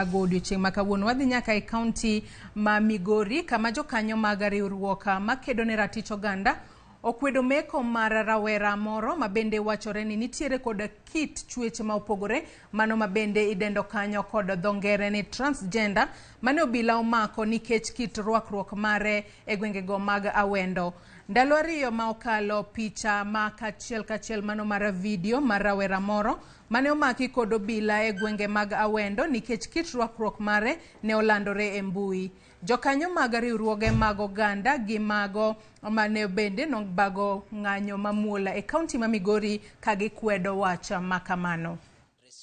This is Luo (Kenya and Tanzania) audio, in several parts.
Odiochieng' ma kawuono wadhi nyaka e kaunti ma Migori kama jokanyo mag riwruok makedo ne ratich oganda okwedo meko mar rawera moro ma bende wachore ni nitiere kod kit chwech ma opogore, mano ma bende idendo kanyo kod dho ngere ni transgender, mane obila omako nikech kit rwakruok mare e gwengego mag Awendo. Ndalo 2 ma okalo, picha ma kachiel kachiel mano mar video mar rawera moro mane omaki kod obila e gwenge mag Awendo nikech kit rwakruok mare ne olandore e mbui. Jokanyo mag riwruoge mag oganda gi mago mane bende nobago ng'anyo mamuol e kaunti ma Migori ka gikwedo wach makamano.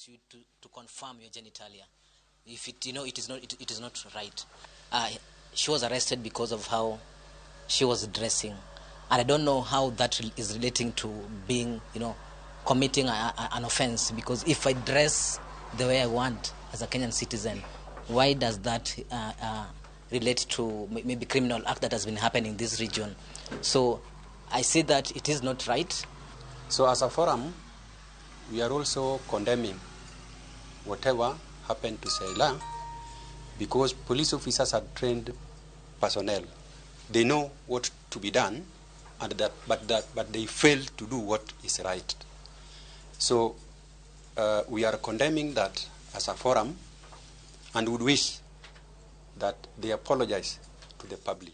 You to confirm your genitalia. If it, you know, it is not, it is not right. She was arrested because of how she was dressing, and I don't know how that is relating to being, you know, committing an offense. Because if I dress the way I want as a Kenyan citizen, why does that relate to maybe criminal act that has been happening in this region? So I see that it is not right. So as a forum, we are also condemning whatever happened to Sheila, because police officers are trained personnel. They know what to be done, but they fail to do what is right. So we are condemning that as a forum, and would wish that they apologize to the public.